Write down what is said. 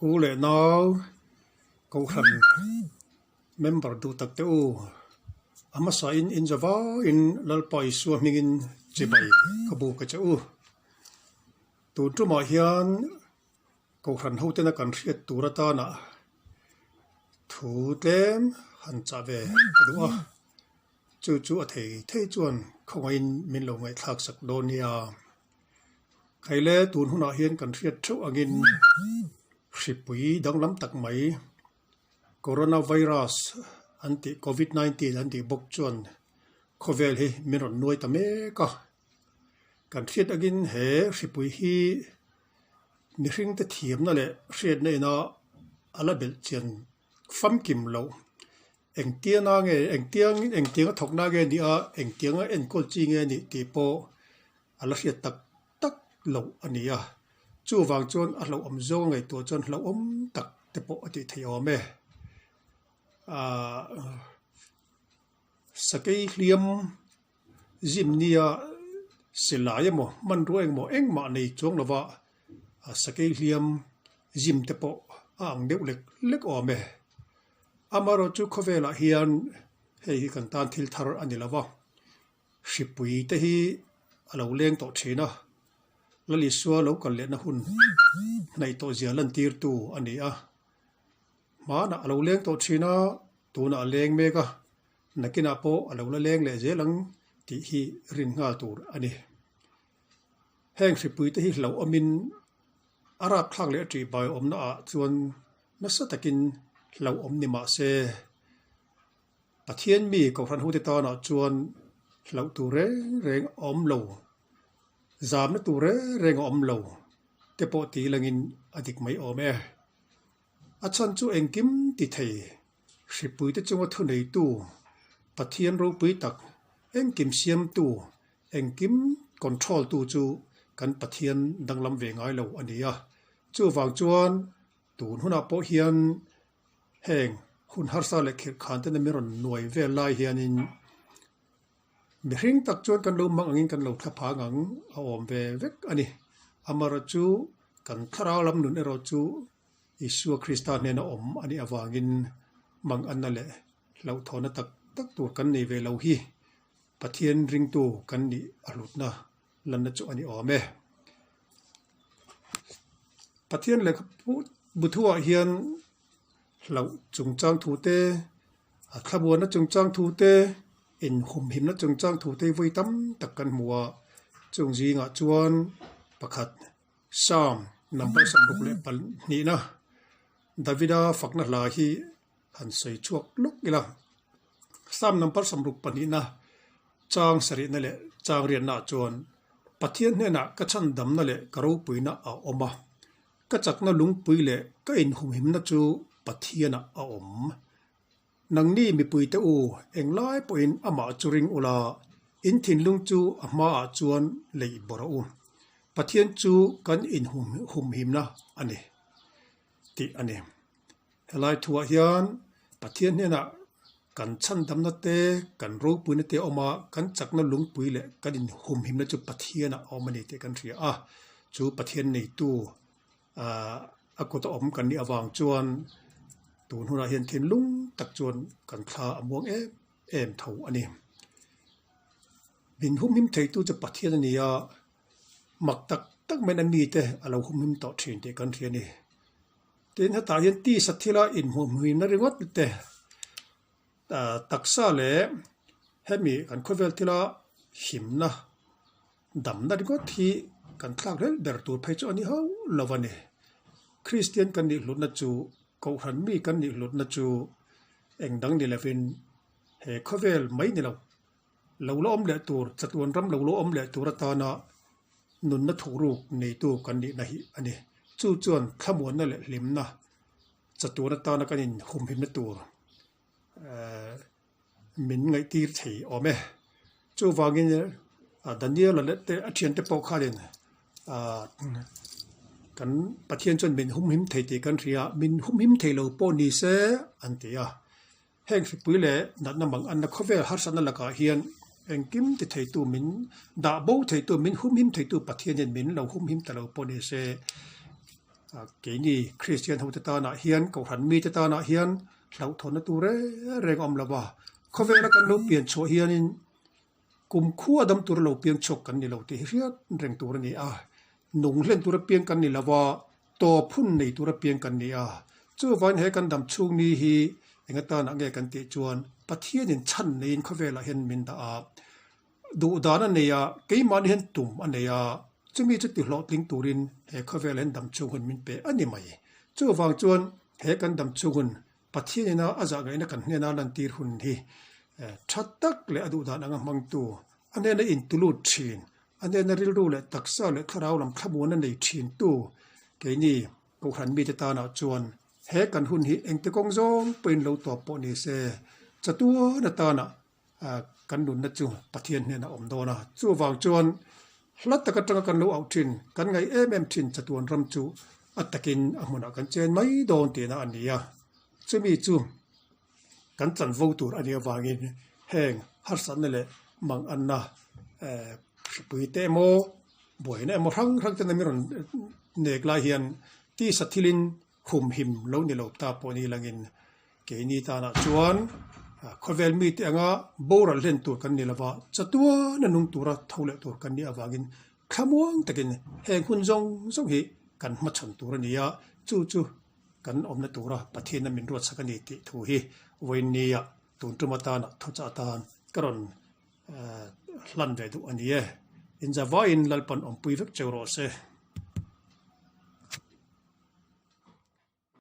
U leh nau Kohhran member duh tak te u, a hmasa in in za vaiin Lalpa Isua hmingin chibai ka buk a che u. Tun tumah hian Kohhran ho tena kan hriat tur atana thu tlem han chah ve ka duh a, chu chu a thei thei chuan khawngaihin min lo ngaihthlak sak dawn nia. Khaile tun hunah hian kan hriat theuh angin hripui danglam tak mai Corona virus an tih Covid 19 an tih bawk chuan khawvel hi min rawn nuai ta mek a. Kan hriat angin he hripui hi mihringte thiamna leh hriatna ina a la belh chian famkim loh. Engtianga nge engtiang engtianga thawkna nge a nih a, engtianga enkawl chi nge a nih tih pawh a la hriat tak tak loh a ni a. Chuvang chuan a hlauhawm zawng a ngaihtuah chuan hlauhawm tak te pawh a tih theih awm e. Aaa sakei hliam zim nia silai emaw hmanrua engemaw engmah nei chuang lova sakei hliam zim te pawh a ang deuh lek lek awm e. Amaherawhchu khawvelah hian hei hi kan tan thil thar a ni lo va, hripui te hi a lo leng tawh thin a, Lalisua lo kal lehna hun hnaih tawh zia lantirtu a ni a. Hmanah a lo leng tawh thin a, tunah a leng mek a, nakinah pawh a lo la leng leh zel ang tih hi rin nghal tur a ni. Heng hripui te hi hlauhawmin a rapthlak leh a ṭihbai awmna ah chuan nasa takin hlauhawm ni mah se, Pathian mi Kohhran hote tanah chuan hlauh tur reng reng a awm lo, zamna tur reng reng a awm lo te pawh tih langin a dik mai awm e. A chhan chu engkim ti thei, hripuite chunga thuneitu, Pathian ropui tak, engkim siamtu, engkim control tu chu kan Pathian danglam ve ngai lo a ni a. Chuvang chuan tun hunah pawh hian heng hun harsa leh khirhkhan te min rawn nuai vel lai hianin mihring tak chuan kan lo mang angin kan lo thla phang ang a awm ve vek a ni. Amaherawhchu chu kan thlarau lam nun erawh chu Isua Krista hnena awm a nih avangin mang anna leh hlauhthawhna tak tak tur kan nei ve lo hi Pathian ringtu kan nih a hlutna lanna chu a ni awm e. Pathian lehkha bu thuah hian hlauh chungchang thu te, a thlamuanna chungchang thu te, inhumhimna chungchang thu te vawi tam tak kan hmu a, chung zingah chuan pakhat Psalm number 62na Davida fakna hla hi han sawi chhuak lawk ila. Psalm number 62na chang sarihna leh chang riatnaah chuan Pathian hnenah ka chhandamna leh ka ropuina a awm a, ka chakna lungpui leh ka inhumhimna chu Pathianah a awm. Nangni mipuite u, englai pawhin amah chu ring ula, in thinlung chu a hmaah chuan leih bawrh a u. Pathian chu kan inhumhimna a ni tih a ni. Helai thuah hian Pathian hnenah kan chhandamna te, kan ropuina te a awm a, kan chakna lungpui leh kan inhumhimna chu Pathianah a awm a ni tih kan hria a. Chu Pathian neitu ahh a kut a awm kan nih avang chuan tun hunah hian thinlung tak chuan kan thla a muang em em tho a ni. Min humhim theitu chu Pathian a ni a, mak tak tak maiin a mite a lo humhim tawh thin tih kan hria a ni. Tin hetah hian tisa thila inhmuhmuhna ringawt te ahh taksa leh hemi kan khawvel thila himna damna ringawt hi kan thlak hlel ber tur phei chu a ni hauh lo a ni. Kristian kan nih hlutna chu Kohhran mi kan nih hlutna chu eng dang ni lovin he khawvel mai ni lo lo la awm leh tur chatuan ram lo la awm leh tur atana nunna thuhruk neitu kan nihna hi a ni. Chu chuan thlamuanna leh hlimna chatuan atana kan inhumhimna tur ehh min ngaihtir thei awm e. Chuvangin Daniel-a leh te a thiante pawh khanin ahh kan Pathian chuan min humhim thei tih kan hria a, min humhim thei lo pawh ni se an ti a. Heng hripui leh natna mang anna khawvel harsatna lakah hian engkim ti theitu min dah bo theitu min humhim theitu Pathianin min lo humhim ta lo pawh ni se. Keini Kristian hote tanah hian Kohhran mite tanah hian hlauhthawnna tur reng reng a awm lo va. Khawvela kan lo pian chhuah hianin kum khua dam tura lo piang chhuak kan ni lo tih hi hriat reng tur a ni a. Nung hlen tura piang kan ni lo va, tawp hun nei tura piang kan ni a. Chuvangin he kan dam chhung ni hi eng atanah nge kan tih chuan Pathianin chhan neiin khawvelah hian min dah a. Duh dan a nei a, keimahni hian tum a nei a, chumi chu ti hlawhtling turin he khawvel hian dam chhung hun min pe a ni mai. Chuvang chuan he kan dam chhung hun Pathian ina a zah ngaihna kan hnena lantir hun hi tha tak leh a duh dan anga hmangtu, a hnena intulut thin, a hnena rilru leh taksa leh thlarau lam thlamuan a nei thintu keini Kohhran mite tanah chuan he kan hun hi engte kawng zawng pawhin lo tawp pawh ni se, chatuan atana kan nunna chu Pathian hnenah a awm dawn a. Chuvang chuan hla tak atanga kan lo auh thin, kan ngaih em em thin chatuan ram chu a takin a hmunah kan chen mai dawn tihna a ni a. Chumi chu kan chanvo tur a nih avangin heng harsatna leh manganna hripui te emaw buaina emaw hrang hrang ten a mi rawn nek lai hian tisa thilin Khumhim lo ni lo ta pawh ni langin keini tanah chuan khawvel mite anga boral hlen tur kan ni lova, chatuan a nung tura tho leh tur kan nih avangin thlamuang takin heng hun zawng zawng hi kan hmachhawn tur a ni a, chu chu kan awmna tura Pathianna min ruatsak a ni tih thu hi vawiinnia tun tum atana thuchah atan ka rawn hlan ve duh a ni e. Inzavaiin Lalpan awmpui vek cheu rawh se.